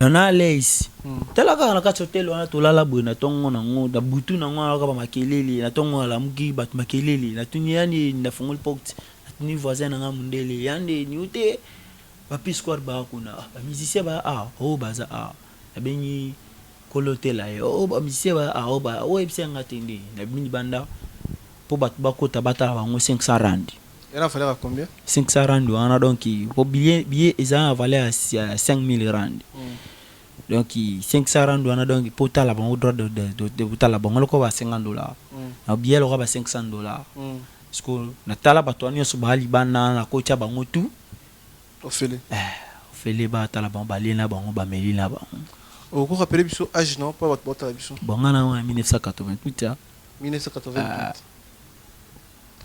Na l'aise. Tala kaka na kati hotel wana, tolala boye na ntongo nango, na butu nango wana kaka bamakelele. Na ntongo alamuki, bato makelele. Natuni yani, nafungoli porte, natuni voisin na nga mondele ya nde ni te ba P-Square baa kuna, bamusicien baa awa, oyo baza awa. Nabengi kolo hôtel ye, oyo bamusicien baa awa, oyo oyebisa nga te nde nabimi libanda mpo bato bakota batala bango 500 rand. Ena valeur à combien? 500 rand wana, donc po billet eza na valeur ya 5000 rand. Donc 500 rand wana, donc mpo tala bango, droit de kotala bango lokola ba 50 $. Na billet lokola ba 500 $. Parce que natala bato wana nyonso baa libanda, nakotia bango tout. Ofele. Ofele, batala bango, balie na bango, bameli na bango. Okorappeler biso âge non mpo bato baotala biso? Bon, nga na wana 1988 ya. 1988.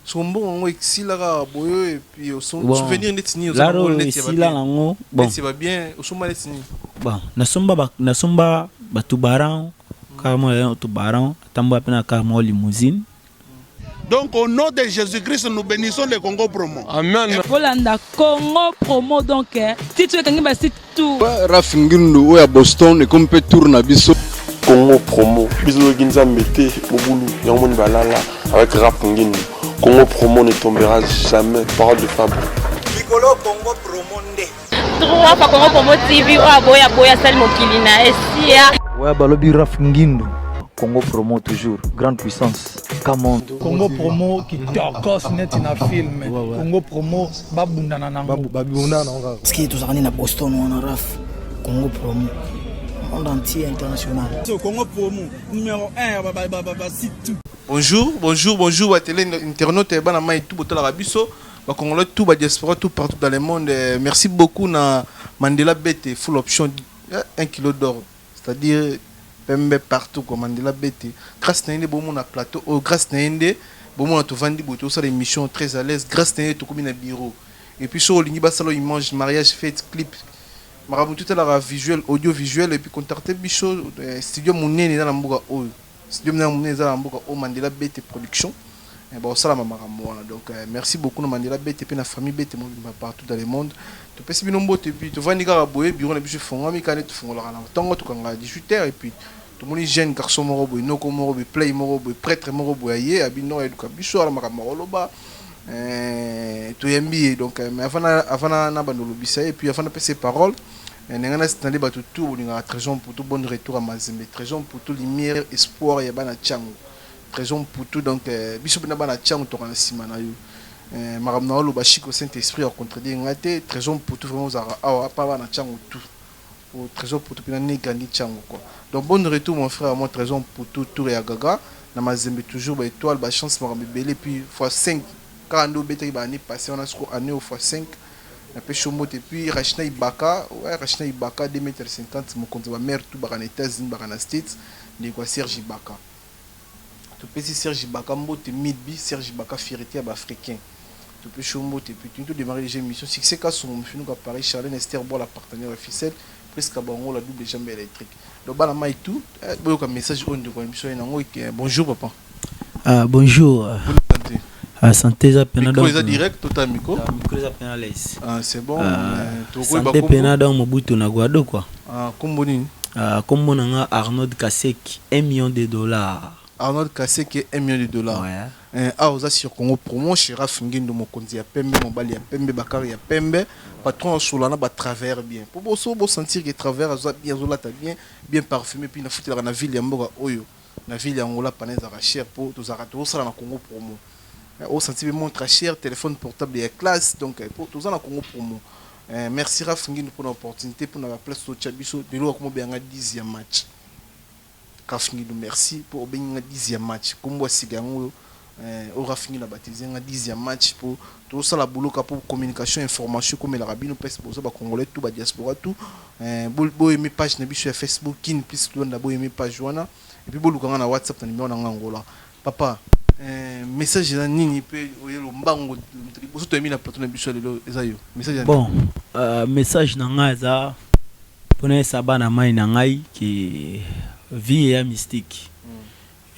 So mbongo yango esilaka boye, et puis souvenir neti nini? Laro esila nango, bon. Neti babien osomba neti nini? Bon, nasomba bato baran car moko, to baran atambola mpe na car moko limousine. Donc au nom de Jésus-Christ, nous bénissons le Congo Promo. Amen. Bolanda Congo Promo, donc titre ekangi basite tout. Raf Ngindu oyo ya Boston, ekomi mpe tour na biso. Congo Promo, biso toyoki Nzambe te, mobulu yango moni balala avec Rap Ngindu. Congo Promo ne tombera jamais, parole de Fabre. Likolo Congo Promo nde. Trois fois Congo Promo TV, oyo aboya boya asali mokili na esia. Ouais, balobi Raf Ngindu. Congo Promo toujours, grande puissance. Come on. Congo Promo kitokos neti na film. Congo Promo babundana nango. Babundana nango kaka. Parce que tozalaka nde na Boston wana, Raf. Congo Promo monde entier, international. So, Congo Promo numéro 1 basite tout. Bonjour, bonjour, bonjour batele internaute, bana mai tout botalaka biso, bacongolais tout, badiaspora tout, partout dans le monde. Merci beaucoup na Mandela Bete, full option, 1 kilo d'or, c'est-à-dire pembe partout quoi. Mandela Bete, grâce na ye nde bomona plateau oyo, grâce na ye nde bomona tovandi boye, tosala émission très à l'aise, grâce na ye tokomi na bureau. Et puis soki olingi basala image, mariage, fête, clip, makambo totalaka visuel, audiovisuel, et puis contacte biso. Studio monene eza na mboka oyo, studio monene eza na mboka oyo, Mandela Bete Production, baosalama makambo wana. Donc merci beaucoup na Mandela Bete mpe na famille Bete mobimba partout dans le monde. Topesi bino mbote. Et puis tovandi kaka boye, bureau na biso efongwami kaka nde tofungolaka na ntongo, tokangaka 18 heures. Et puis tomoni jeune garçon moko boye, noko moko boye, play moko boye, prêtre moko boye, aye abi noko ayeluka biso ala makambo akoloba. Toyambi ye. Donc mais avant na bando olobisa ye, et puis avant napesa ye parole, ndenge nasitande bato tout bolingaka Trésor Mputu, bon retour à Mazembe. Trésor Mputu, lumière, espoir ya bana Tiango, Trésor Mputu. Donc biso mpena bana Tiango toka na nsima na yo. Makambo na oloba, Chiko Saint Esprit acontredire ngai te. Trésor Mputu, vraiment ozalaka awa pa bana Tiango tout au Trésor Mputu mpena ne grandi Tiango quoi. Donc bon retour mon frère, moi Trésor Mputu, tour ya Gaga na Mazembe, toujours baétoile, bachance, makambo ebele. Puis fois 5 kaka nde obetaki baannée passé wana, siko année o fois 5, napesi yo mbote. Et puis Rachina Ibaka, ouais, Rachina Ibaka, 2 mètre 50, mokonzi ya bamare tout baka na États-Unis, baka na States, ndeko ya Serge Ibaka. Topesi Serge Ibaka mbote midbi. Serge Ibaka, fierté ya baafricain, topesi yo mbote. Puis tuni todémarrer déjà émission. Succès Kasongo Mofinuka Paris, Charlène Esther Bola, partenaire officiel, presque bango la double jambe électrique. Donc bana mai tout boyoka message oyo ndeko na biso ye nango. Bonjour papa. Ah, bonjour. Santé? Ah, santé eza pena. Micro eza direct, tota micro. Micro eza pena l'aise. Ah, c'est bon. Santé pena, donc Mobutu na Guado quoi. Ah, kombo nini? Ah, kombo na nga Arnaud Kaseki, 1 million de dollars. Arnold Kaseki, 1 million de dollars. Ouais. Awa oza sur Congo Promo chez Raf Ngindo, mokonzi ya pembe, mobali ya pembe, bakari ya pembe, patron asola na batravers bien po boso bosentir ke travers aza bien, azolata bien, bien parfumé. Puis nafutelaka na ville ya mboka oyo, na ville ya Angola, pana ezalaka cher po tozalaka tozosala na Congo Promo. Osentir mpe montre cher, téléphone portable ya classe, donc po toza na Congo Promo. Merci Raf Ngindo mpona opportunité, mpona baplace totya biso lelo. Akoma obeyanga 10 ya match. Raf Ngindo, merci mpo obengi nga 10 ya match. Kombo ya sika yango oyo Raf Ngindo abatize nga 10 ya match, mpo tozosala buluka mpo communication, information ekomelaka bino mpesi boza bacongolais tout, badiaspora tout. Boyemi page na biso ya Facebook Kin Plus Luanda, boyemi page wana, et puis boluka nga na WhatsApp na numéro na nga Angola. Papa, message eza nini? Mpe oye lombango liboso toyemi na plateau na biso ya lelo, eza yo message ya? Bon, message na ngai eza mpona yesa bana mai na ngai ke vie eya mystique,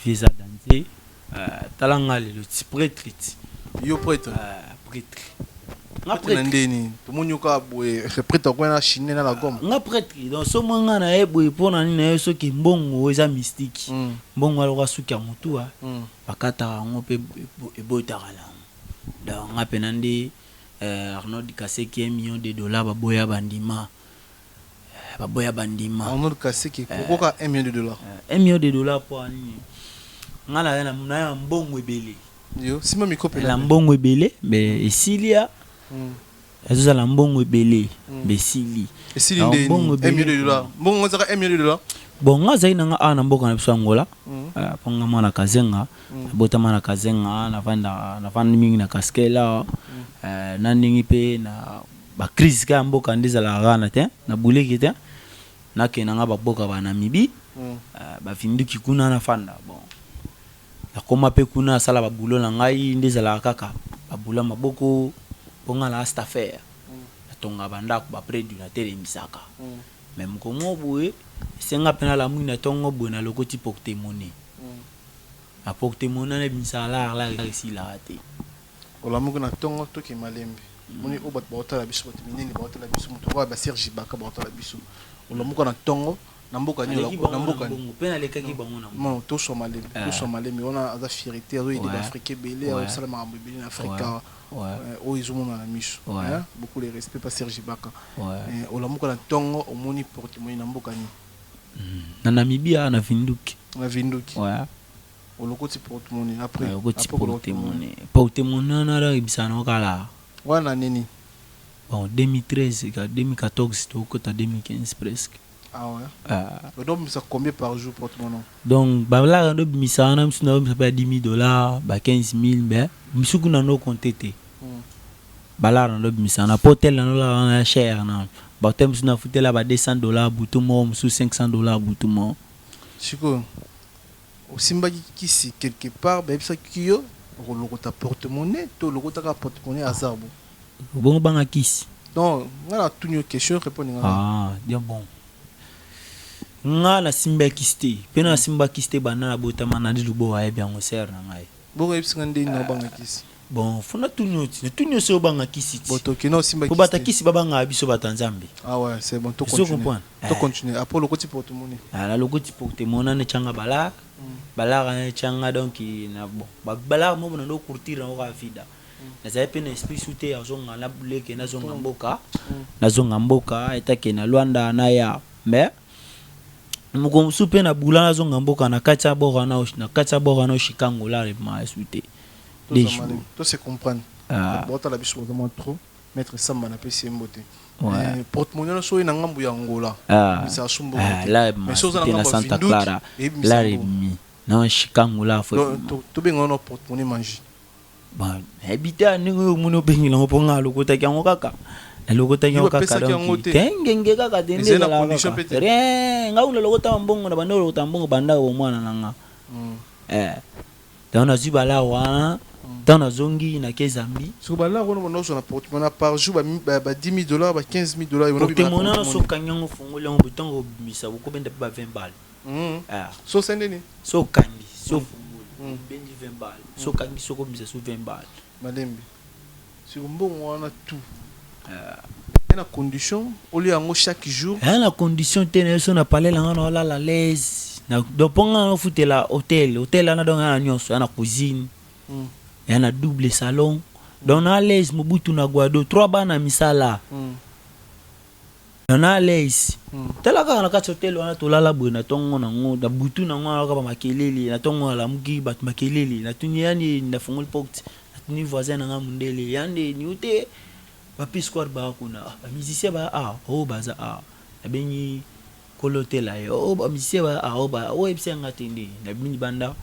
vie eza danger. Tala nga lelo ti prêtre ti. Yo prêtre? Prêtre. Nga Prêtre na prêtre. ndeni tomoni yo kaka boye, prêtre akoya na chine na la gomme. Nga prêtre, donc so mwa nga na ye boye, mpo na nini na ye soki mbongo eza mystique, mbongo aloka suki ya motu a bakataka yango mpe ebotaka nango. Donc nga mpena nde Arnold Kaseki, 1 million de dollars, baboya bandima. Baboya bandima. Arnold Kaseki okoka 1 million de dollars? 1 million de dollars, mpo ya nini? Nga na ya mbongo ebele. Yo nsima micro. Na mbongo ebele, mais esili ya ezozala mbongo ebele, mais esili. Esili Donc, ndeni? mbongo 1 million de ebele. dollars, mbongo ezaka 1 million de dollars? Bon, nga azali nanga awa na mboka na biso Angola. Mpo nga mwana Kazenga, nabotama na Kazenga, navanda, navandi mingi na Kaskela awa. Na ndenge mpe na bacrise kaka ya mboka nde ezalaka kaka na te, na buleki te, nakende nga baboka banamibi, bavinduki kuna nafanda. Bon, nakoma mpe kuna, asala baboulot na ngai nde ezalaka kaka baboulot ya maboko, mpo nga na staffaire, natonga bandako, bapredu, natelemisaka. Mais moko moko boye esenga mpe nalamuki na ntongo boye, nalokoti porte-monnaie. Na porte-monnaie wana ebimisaka l'argent, l'argent esilaka te. Olamuki na ntongo, toke malembe, moni oyo bato baotala biso, bato minene baotala biso, moto oyo baserge baka baotala biso. Olamuka na ntongo na mboka nini? Naleki bango Na na mboka nini? mbongo mpe nalekaki bango na mbongo. Non, toswa malembe. Toswa malembe wana, aza fierté, azoyede baafrika ebele, azosala makambo ebele na Afrika oyo ezomona na miso. Hein? Beaucoup de respect pa Serge Baka. Olamuka na ntongo, omoni porte-monnaie na mboka nini? Na Namibia, na Vinduki. Na Vinduki? Ouais. Olokoti porte-monnaie, après? Nalokoti Après kolokota? Porte-monnaie, porte-monnaie wana donc ebisaka nango kala. Wana nini? Bon, 2013 ka 2014, tokota 2015 presque. Ah ouais? Ah. Donc ça, combien par jour, porte-monnaie? Donc balaka ndo bimisa wana, misu na bimisa mpe ya 10 000 $, ba 15 000, mais misu kuna ndo compte te. Balaka na ndo bimisa wana po tel na ndolaka wana ya cher na bahotel mosusu, nafutela ba 200 $ butu moko, mosusu 500 $ butu moko. Sikoyo osimbaki kisi quelque part, bayebisaki yo okolokota porte-monnaie, to olokotaka porte-monnaie hasard bo? Bongo banga kisi. Non, nga na tuni yo question, répondre nga. Ah, bien. Bon, nga nasimba kisi te, mpe na nasimba kisi te banda nabotama. Nandi lubo ayebi yango, sere na ngai. Bongo oyebisanga ndeni na obanga kisi? Bon, funa tuni yo ti, natuni yo so obanga kisi ti. Bon, tokende, osimba Po kisi bata te. kisi babangaka biso bato ya Nzambe. Ah ouais, c'est bon, to Ozo continue. comprendre? To continue, après olokoti porte-monnaie. Ah, nalokoti porte-monnaie wana, etyanga balare, balare wana etyanga. Donc na bon balare moko na ndo courtire yango kaka vida. Nazali mpe na esprit su te, azonga na leke, nazonga mboka, nazonga mboka etake na Lwanda naya. Mais moko mosusu mpe na bula, nazonga mboka na kati ya bord wana, na kati ya bord wana oshikango la ma esu te des jours. To se comprendre. Ah. Baotala biso bazama trop. Maître Samba, napesi ye mbote. Ouais. Porte-monnaie nyonso oyo na ngambu ya Angola, Ah, ebisaka so mbongo ah, te. là, Mais soki oza na c'était na ngambu ya Santa Vinduki, Clara. eyebimisa Là, mbongo. emi na Chikango la fo. Donc, tobenga wana porte-monnaie magie? Bon, nayebi te ndenge oyo omoni obengela yango, mpo nga alokotaki yango kaka, nalokotaki yango Yo kaka. bapesaki yango Donc te? te, ngenge kaka te nde Ezali na ezalaka condition kaka. pe te? Rien, nga kuna lokotaka mbongo na banda, olokota mbongo bandaka bomwana na nga. Donc nazwi balare wana, ntango nazongi nake Zambi. Soki balare wana banda ozwa na porte-monnaie par jour ba 10 000 $, ba 15 000 $? Porte-monnaie wana, so okangi yango, ofungoli yango boye, ntango obimisa okobenda mpe ba 20 balle. Ah. So osali ndeni? So okangi, so ofungoli, obendi 20 balle, so okangi, soki obimisa so 20 balle. Malembe, siko mbongo wana tout e na condition olia yango chaque jour? Aya na condition te na yo, so na palais na nga na olala l'aise. Donc mpo nga nafutela hotel, hotel wana donc ya na nyonso, ya na cuisine, ya na double salon, donc na l'aise. Mobutu na Guado, trois bana misala, donc na l'aise. Tala kaka na kati hotel wana, tolala boye na ntongo nango, na butu nango wana kaka bamakelele. Na ntongo alamuki, bato makelele, natuni yani, nafungoli porte, natuni voisin na nga mondele yande ni te, bapi square baa kuna. Ah, bamusicien baa ah, oyo baza ah, nabengi kolo tela ye, oyo bamusicien baa ah, oyo ba oyo yebisa nga te nde nabimi libanda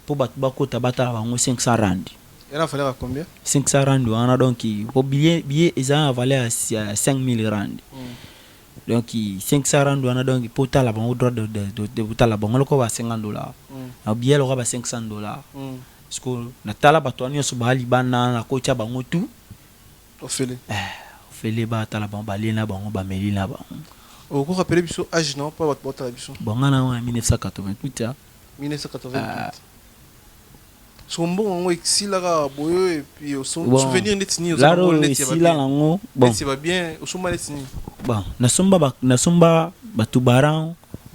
mpo bato bakota batala bango 500 rand. Yana valeur ya combien? 500 rand wana, donc po billet eza na valeur ya 5000 rand. Donc 500 rand wana, donc mpo tala bango, droit de kotala bango lokola ba 50 $, na billet lokola ba 500 $. Parce que natala bato wana nyonso baa libanda, nakotia bango tout. Ofele. Ofele, batala bango, balie na bango, bameli na bango. Okorappeler biso age na mpo bato baotala biso? Bon, nga na wana 1988 ya. 1988. So mbongo yango esilaka boye et puis Bon, souvenir neti nini laro oyo esila nango bon. Neti ba bien osomba neti nini? Bon, nasomba bato baran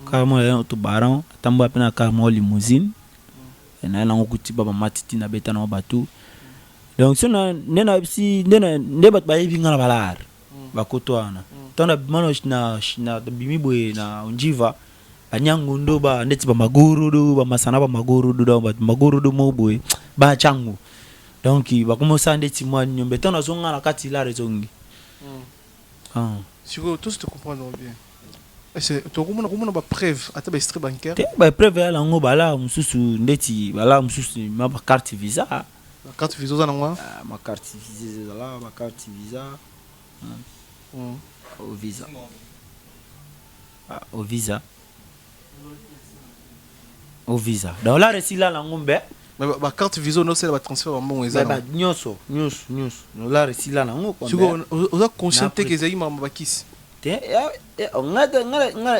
car moko ya to baran atambola mpe na car moko limousine naye nango kuti ba bamatiti nabeta nango bato. Donc so nde nayebisi nde bato bayebi nga na balare bakoto wana. Ntango nabima na bimi boye na Onjiva, banyangondo ba ndeti bamagorodo, bamasana, bamagorodo, donc bato magorodo moko boye batyango. Donc bakomi osala ndeti mwa nyombe. Ntango nazonga na kati, lare ezongi. Ah. Sikoyo tosi te comprendre bien, est tokomona komona bapreuve, ata baextrait bancaire? Te, bapreuve ya yango, balare mosusu ndeti balare mosusu ma bacarte Visa. Carte Visa oza nango? Ah, ma carte Visa ezala, bacarte Visa o Visa. Ah, o Visa, o Visa. Donc lare esila nango mbe. Bacarte Visa onosala batransfert bambongo eza? Nyonso, nyonso, nyonso. Lare esila nango. Sikoyo oza conscient te ke ezalaki makambo bakisi? Te,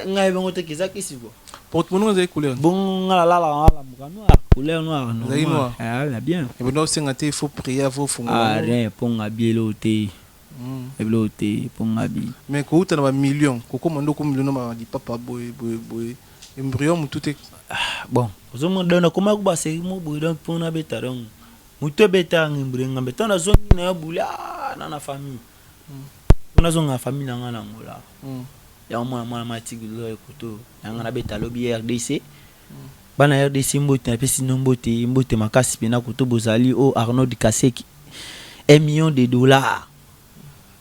ngai bongo te, eza kisi kua. Porte-monnaie ezali couleur? Bongo nga nalala, nalamuka noir, couleur noire. Ezali noir. Normal bien. Ebona osenga te, il faut prier avant ofungola? Ah, rien, mpo nga bi eloko te, eloko te mpo nga bi. Mais kouta na bamillion, kokóma nde oko million na lipapa boye boye boye, embryon motu te? Bon, ozomona, donc nakomaki baseri mo boye, donc mpo nabeta, donc motu ebeta ngembre ngambe. Ntango nazongi na yo bule na famille, mpo nazonga na famille na nga na Angola. Yango mwana mwana matiki lo ekoto yanga nabeta lobi RDC. Bana RDC, mbote, napesi no mbote, mbote makasi mpena koto bozali. O Arnaud Kaseki, 1 million de dollars,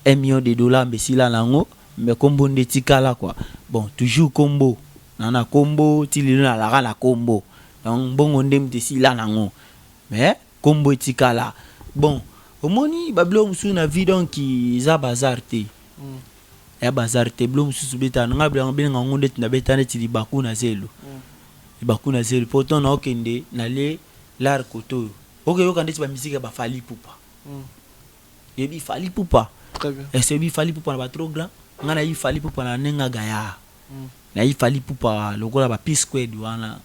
1 million de dollars mbesila nango, me kombo nde etikala quoi. Bon, toujours kombo na kombo ti lelo nalaka na kombo. Donc mbongo nde moto esila nango, mais kombo etikala. Bon, omoni babiloko mosusu na vie, donc eza bazar te, ya bazar te. Biloko mosusu beta nga benga yango ndeti nabeta neti libaku na zelo, libaku na zelo. Po ntango naokende nale lare kote oyo, okoyoka ndeti bamisike ya baFally Ipupa. Yebi Fally Ipupa? Ese oyebi Fally Ipupa na ba trop grand? Nga nayebi Fally Ipupa na ndenge agaya. Nayebi Fally Ipupa lokola ba P Squared wana,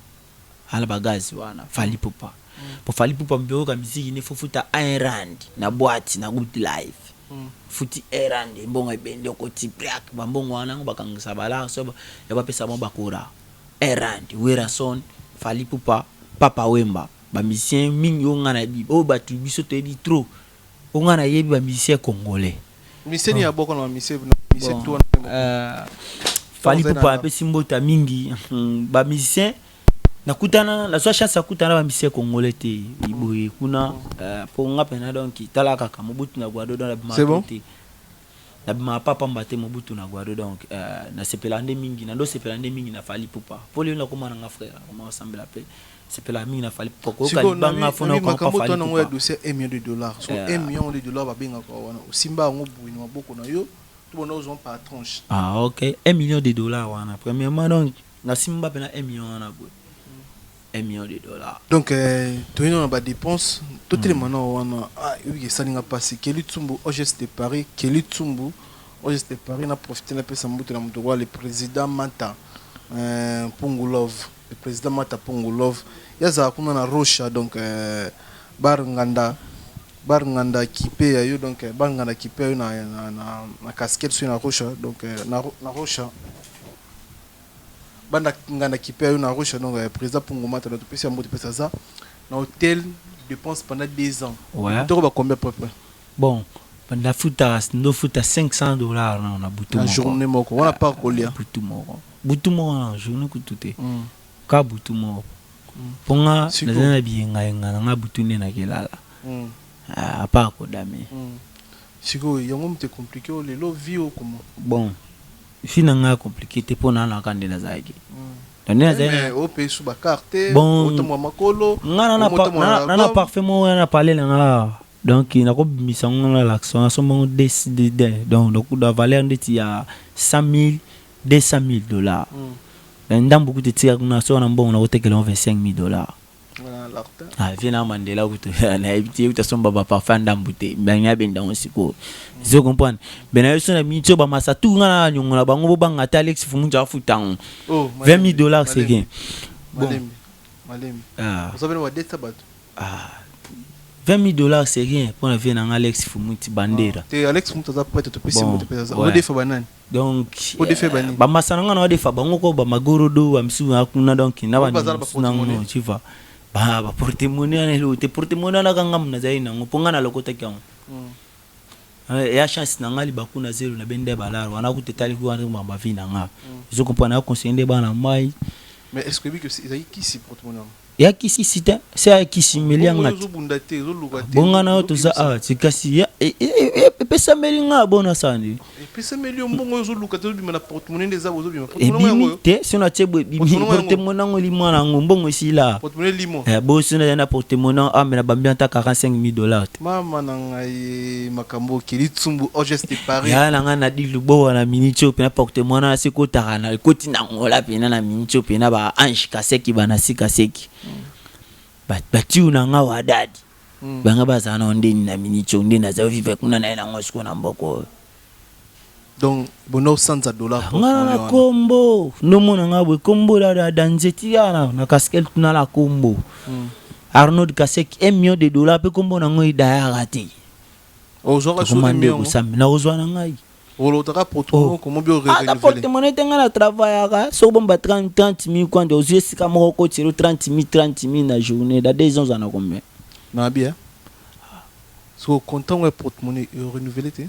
ala bagazi wana Fally Ipupa. Po Fally Ipupa mpe oyoka misiki ne, fofuta 1 rand na boîte na Good Life. Futi 1 rand, mbongo ebende, okoti briak bambongo wana yango bakangisa balare so ya bapesa bango bakora 1 rand. Werrason, Fally Ipupa, Papa Wemba, bamusicien mingi oyo nga nayebi, oyo bato biso toyebi trop, oyo nga nayebi bamusicien congolais. Miseni ya boko na bamise mise Bon, to wana. Fally Ipupa apesi mbota mingi. Bamusicien nakutana, nazwa chance ya kutana na bamusicien congolais te boye kuna, mpo nga mpena donc tala kaka Mobutu na Guado, donc C'est bon? nabimaka te, nabimaka pa pamba te. Mobutu na Guado, donc nasepela nde mingi, nandosepela nde mingi na Fally Ipupa, mpo lelo nakoma nanga frère, nakoma kosambela mpe sepela mingi na Fally Ipupa, koyoka Sikoyo libanga fona nabi okoma pa makambo Fally to nango ya Ipupa. dossier 1 million de dollars, so 1 million de dollars babengaka wana, osimba yango boye na maboko na yo to bona ozwa par tranche? Ah ok, 1 million de dollars wana, premièrement donc nasimba mpena 1 million wana boye, 1 million de dollars. Donc toyei na badépense, totelema na wana. Ah, oyebiki esalinga mpasi. Keli Tsumbu OGS de Paris, Keli Tsumbu OGS de Paris, na profite napesa mbote na moto kwa le président Mata Pungulove, le président Mata Pungulove, ye azala kuna na Rocha. Donc bar nganda, bar nganda kipe ya yo, donc bar nganda kipe ya yo na casquette soki na Rocha, donc na Rocha, banda nganda kipe ya yo na Rocha. Donc président Pungu Mata, donc topesi ya mbote, pesa aza na hôtel, dépense pendant 2 ans. Toko ba combien peu près? Bon, nafuta, ndofuta 500 $ na butu. Na journée moko wana, par kolia? Butu moko, butu moko, na journée kutu te, ka butu moko, mpo nga naza na biyengayenga na nga, butu nde nakelala, à part kodame. Sikoyo yango moto compliqué oyo lelo vie oyo comment? Bon, vie na ngai compliqué te, mpo nanaka nde nazalaki nde nazali. Ope su bacarte? Bon, otambola makolo? Nga nana parfum moko na pale na nga, donc nakobimisa ngo na l'action, nasombango donc na valeur ndeti ya 100 000, 200 000 $. Ndambo kutu etika kuna, so wana mbongo nakotekela ngo 25 000 $. Ah, vie na Mandela kutu nayebi te, kutu asomba baparfum ya ndambu te, bangi abenda yango sikoyo, ozo comprendre? Me na yo so na miniti oyo bamasa tu nga na niongo na bango, bobanga ata Alex Fumunzi afuta yango 20 000 $, c'est bien. Bon, malembe. Oza bene wadeta bato. Ah, 20 000 dollars, c'est rien mpo na vie na nga Alex Fumuti Bandera. Te, Alex Fumuti aza prêtre, topesi Bon, moto mpe aza ouais. odefa banani? Donc Odefa banini? Bamasa na nga na odefa bango ko bamagorodo, bamisusu na kuna, donc na Oyo bazala banimisusu nango. baporte-monnaie. Tu vois, ba baporte-monnaie wana eloko te. Porte-monnaie wana kanga mu nazali nango mpo nga nalokotaki yango. Ya chance na nga, libaku na zelo nabende balare wana kuta etali wana bavi na nga. Ozo comprendre? Na conseiller nde bana mai. Mais est ce que oyebi que ezali kisi, porte-monnaie yango? Ya kisi te, se ya kisi meli Bongo yanga oyo te. Ozobunda te, ozoluka te. Bonga na yo toza awa ti, kasi epesameli nga bona sani. Epesameli yo mbongo oyo ozoluka te, ozobima na porte-monnaie nde eza ozobima porte-monnaie yango Ebimi oyo. te, so natie boye ebimi. Porte-monnaie yango. Porte-monnaie yango elimwa nango, mbongo esila. Porte-monnaie limwa. Bo so nazali na porte-monnaie ame na bambi ata 45 000 dollars te. Mama na ngai, makambo okeli tsumbu ogeste Paris. Ya na ngai nadi lubowa na miniti oyo mpena porte-monnaie nasi ekotaka na ekoti na ngola mpena na miniti oyo mpena ba Ange Kaseki, banasi Kaseki, batiu na nga wadadi. Banga bazala na ndeni na miniti oyo nde naza vivre kuna na ye nango sikoyo na mboka oyo. Donc bona osanza dollar Nga na porte-monnaie wana. Kombo ndomona nga boye, kombo da nzeti ya na casquette tuna na kombo Arnaud Kaseki, 1 million de dollars, mpe kombo nango edayaka te. Ozwaka so Tokoma nde million yango? Kosambe nakozwa na ngai. Olotaka porte-monnaie komo bi Ata orenouveler? Porte-monnaie te, ngai na travaillaka. Soki bomba 30 30 mille kwande, ozwi esika moko okotelo 30 mille, 30 mille na journée, da 2 ans oza na combien? Na bien so comptant ya porte-monnaie renouveler te.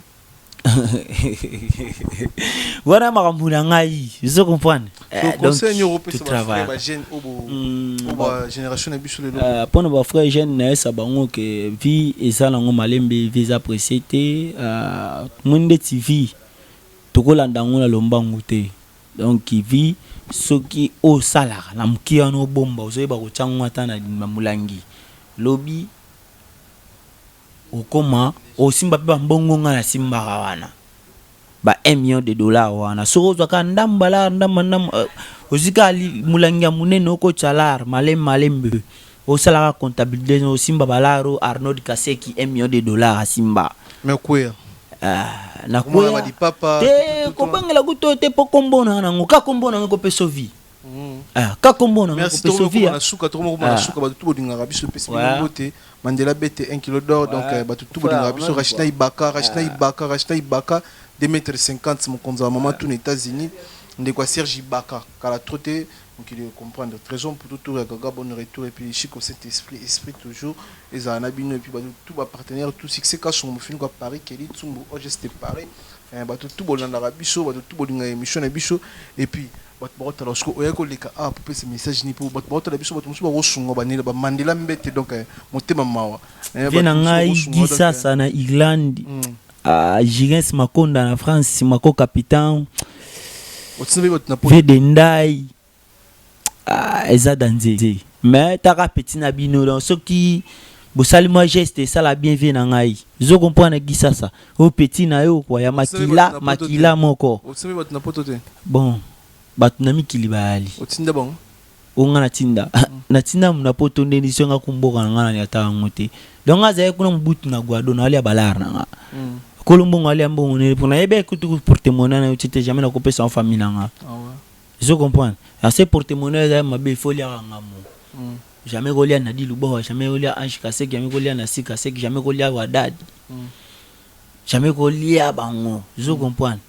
Wana makambo na ngai, ozo comprendre? So conseil nini okopesa to bafrère travaillaka. Bajeune oyo bagénération na biso lelo? Mpona bafrère jeune, nayesa bango ke vie eza nango malembe, vie eza pressé te. Moi ndeti vie tokolanda yango na lombangu te. Donc vie soki osalaka na moki wana, obomba, ozoyeba kotia yango ata na molangi, lobi okoma osimba mpe bambongo. Nga nasimbaka wana ba 1 million de dollars wana, soki ozwaka ndambo lar, ndambo ndambo, ozwi kaka molangi ya monene, okotya lar malembe malembe, osalaka comptabilité, osimba balaro. Arnaud Kaseki, 1 million de dollars asimba. Mais kweya. Ah, nakwea Balipapa. Te, kobangela kuto te, mpo kombo na nango ka kombo nango ekopesa vie. Ah, ka kombo nango Merci. ekopesa vie. Tokoma na suka, tokoma na suka. Bato tu bolingaka biso, epesi bino mbote. Mandela Bete, 1 kilo d'or. Donc bato tu bolingaka biso, Rachina Ibaka, Rachina Ibaka, Rachina Ibaka, 2 mètres 50, mokonzi ya mama tu na États-Unis, ndeko ya Serge Ibaka, kala trop te mokili comprendre. Trésor pour tout tour ya Gaga, bon retour. Et puis Chico Saint Esprit, esprit toujours ezala na bino. Et puis bato tout bapartenaire, tout succès Kasongo Mofinu kwa Paris, Keli Tsumbu Ogeste Paris. Bato tu bolandaka biso, bato tu bolingaka émission na biso. Et puis bato bakotala siko oyaki koleka awa po pesa message ni mpo bato bakotala biso, bato mosusu bakosunga banela bamandela mbete, donc motema mawa. Vie na ngai Gisasa na Irlande, Jirens Makonda na France, Mako Capitan. Otinda mpe bato na Vie de Ndai. Ah, eza danze, mais taka petit na bino. Donc soki bosali mwa geste, esala bien. Vie na ngai, ozo comprendre, Gisasa oyo petit na yo kwa ya makila, makila moko. Otinda mpe bato na poto te? Bon, bato na mikili bayali. Otinda bango? O nga natinda na poto ndeni so nga kumboka na nga na ata yango te. Donc nga azali kuna mobutu na Guado na alia balare na nga. Kolo mbongo alia mbongo nene mpo nayebi kutu porte-monnaie na yo ti te, jamais nakopesa en famille na nga. Ah ouais. Ozo comprendre? Ase porte-monnaie ezali mabe, il faut liaka nga mo. Jamais kolia Nadi Lubowa, jamais kolia Ange Kaseki, jamais kolia Nasi Kaseki, jamais kolia Wadadi, jamais kolia bango, ozo comprendre?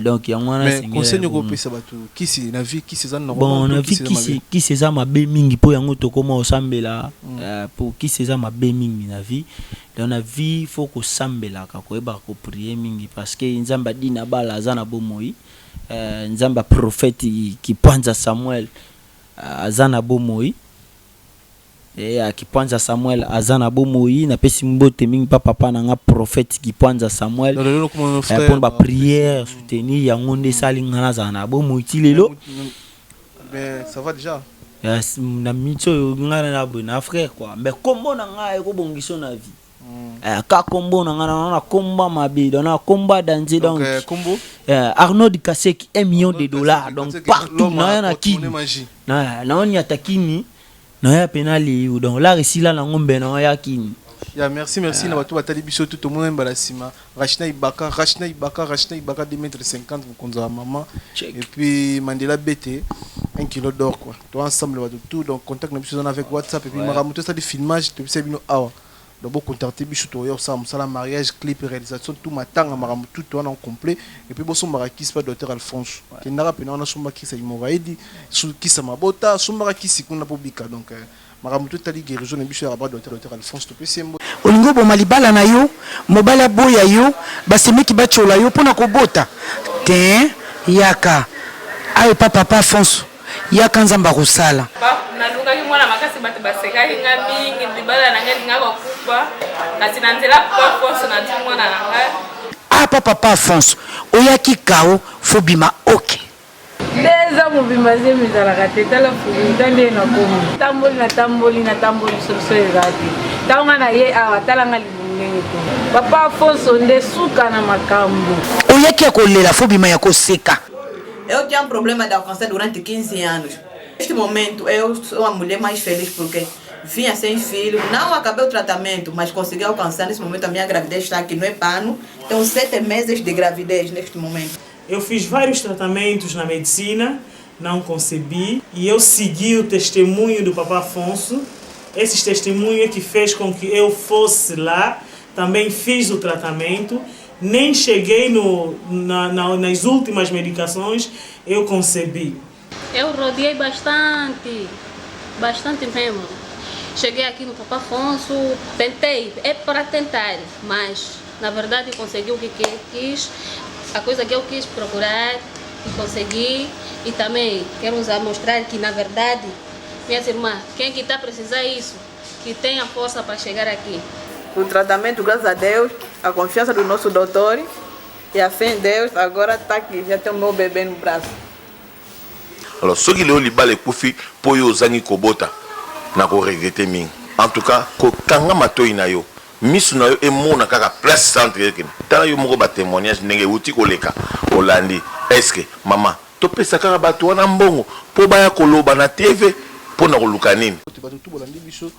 Donc yango wana. Mais conseil nini okopesa bato? Kisi na vie, kisi eza normal? Bon, To na vie kisi eza kisi mabe? Kisi eza mabe mingi, mpo yango tokóma kosambela. Po kisi eza mabe mingi na vie. Donc na vie faut kosambelaka, koyebaka koprier mingi, parce que Nzambe adina bala aza na bomoi. Nzambe ya prophète Kipanza Samuel aza na bomoi. Kipanza Samuel aza na bomoi. Napesi mbote mingi mpa papa na nga prophète Kipanza Samuel Donc, lelo komona frère, mpona baprière soutenir, yango nde esali nga nazala na bomoi ti lelo. Mais ça va déjà. Yes, na miniti oyo ngai na boye na frère quoi, mais kombo na ngai ekobongisa na vie. Ka kombo na ngai na komba mabe, donc na komba danger. Donc, Donc kombo? Arnaud Kaseki, 1 million de dollars, donc Kaseki, partout l'homme à naya na porte-monnaie Kini magie. Naoniata Kini, naya pena liu, donc la esila nango mbe naoya Kini. Ya merci, merci na bato batali biso tu. Tomona mbala nsima. Rachina Ibaka, Rachina Ibaka, Rachina Ibaka, 2 mètres 50, mokonzi ya mama. Et puis Mandela Bete. Un kilo d'or quoi. To ensemble bato tout, donc contact na biso eza avec WhatsApp et puis makambo tosali filmage, topesa bino awa. Donc bocontacte biso, toya kosala mosala mariage, clip, réalisation, tout, matanga, makambo tout wana en complet. Et puis bosombaka kisi pa docteur Alphonse. Kendaka pena wana, somba kisi ya hémorroïde, kisi ya mabota, sombaka kisi kuna mpo bika. Donc makambo to etali guérison na biso ya ba docteur Alphonse, topesi ye mbo. Olingi oboma libala na yo, mobali aboya yo, basemeki batyola yo mpona kobota te, yaka awa epa papa Afonso, yaka, Nzambe akosala. Nalukaki mwana makasi, bato basekaki nga mingi, libala na ngai elinga kokufa, kasi na nzela papa Afonso nazwi mwana na ngai. Apa papa Afonso, oyaki kao fo bima oke. Nde eza mobimba, zemi ezalaka te. Tala futa nde nakomi, tamboli, natamboli, natamboli, solution eza te. Ntango nga na ye awa, tala nga libumu ndenge komi. Papa Afonso nde suka na makambo. Oyaki ya kolela, fo bima ya koseka. Eu tinha um problema de alcançar durante 15 anos. Neste momento, eu sou a mulher mais feliz porque vinha sem filho. Não acabei o tratamento, mas consegui alcançar. Nesse momento, a minha gravidez está aqui, não é pano. Tenho 7 meses de gravidez neste momento. Eu fiz vários tratamentos na medicina, não concebi. E eu segui o testemunho do Papa Afonso. Esse testemunho é que fez com que eu fosse lá. Também fiz o tratamento. Nem cheguei no, na, na, nas últimas medicações, eu concebi. Eu rodeei bastante, bastante mesmo. Cheguei aqui no Papa Afonso, tentei, é para tentar, mas na verdade consegui o que quis, a coisa que eu quis procurar e consegui. E também quero mostrar que, na verdade, minhas irmãs, quem que está precisando isso, que tenha força para chegar aqui. O tratamento, graças a Deus, a confiança do nosso doutor e a fé em Deus, agora está aqui, já tem o meu bebê no braço. Alors soki lelo libala ekufi mpo oyo ozangi kobota, na koregretter mingi. En tout cas, kokanga matoi na yo, miso na yo emona kaka place centre ekende. Tala yo moko batémoignage ndenge euti koleka, olandi. Est-ce mama topesa kaka bato wana mbongo mpo baya koloba na TV mpo na koluka nini? Bato tu bolandi biso,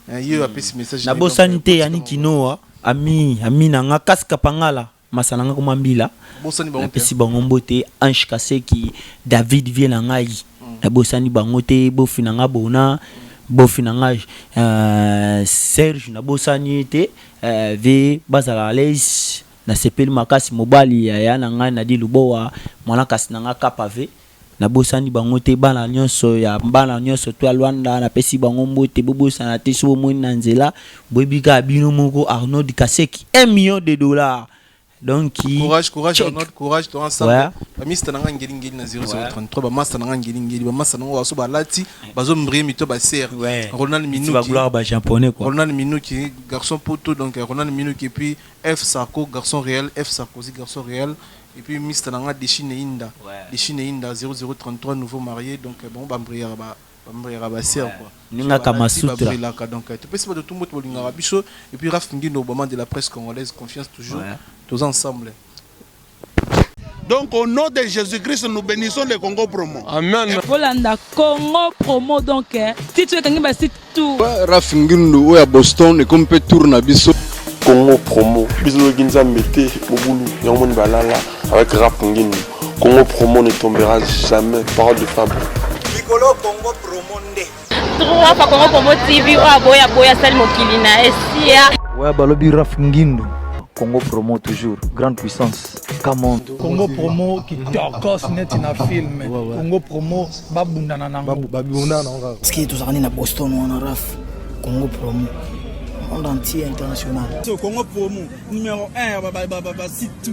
ye apesi message. Nabosani te Yani Kinoa, ami na nga Kaska Pangala, masa na nga koma mbila. Bosani bango te. Napesi bango mbote, Ange Kaseki, David vie na ngai. Nabosani bango te, bofi na nga bona, bofi na ngai Serge, nabosani ye te. Ve bazala à l'aise, nasepeli makasi. Mobali ya ya na ngai Nadi Lubowa, mwana kasi na nga Kapa ve, nabosani bango te. Bana nyonso ya bana nyonso to ya Lwanda, napesi bango mbote. Bobosana te, so bomoni na nzela, boyebi kaka bino moko. Arnaud Kaseki, 1 million de dollars, donc Courage, courage. Check. Arnold, courage, to ensemble. Bamista na nga ngeli ngeli na 0033, bamasta na nga ngeli ngeli, bamasta na nga baso balati bazombrie mito baser. Ronald Minuki. Bagloire ba japonais quoi. Ronald Minuki, garçon poto, donc Ronald Minuki et puis F Sarko, garçon réel, F Sarkozy, garçon réel, et puis mista na nga Deshine Inda. Deshine Inda 0033, nouveau marié, donc bon, bambriera ba bambriera baser quoi. Ninga Kama Sutra. Babrilaka. Donc topesi bato tumbo bolingaka biso et puis Raf Ngindo Obama de la presse congolaise, confiance toujours. Tous ensemble. Donc au nom de Jésus-Christ, nous bénissons le Congo Promo. Amen. Bolanda Congo Promo, donc titre ekangi basite tout. Raf Ngindu oyo ya Boston, ekomi mpe tour na biso. Congo Promo, biso toyoki Nzambe te, mobulu yango moni balala avec Rap Ngindu. Congo Promo ne tombera jamais, parole de Fabre. Likolo Congo Promo nde. Trois fois Congo Promo TV, oyo aboya boya asali mokili na esia. Ouais, balobi Raf Ngindu. Congo Promo toujours, grande puissance. Come on. Congo Promo kitokos neti na film. Congo Promo babundana nango. Babundana nango kaka. Parce que tozalaka nde na Boston wana, Raf Congo Promo, monde entier, international. Congo Promo numéro 1 ya basite tout.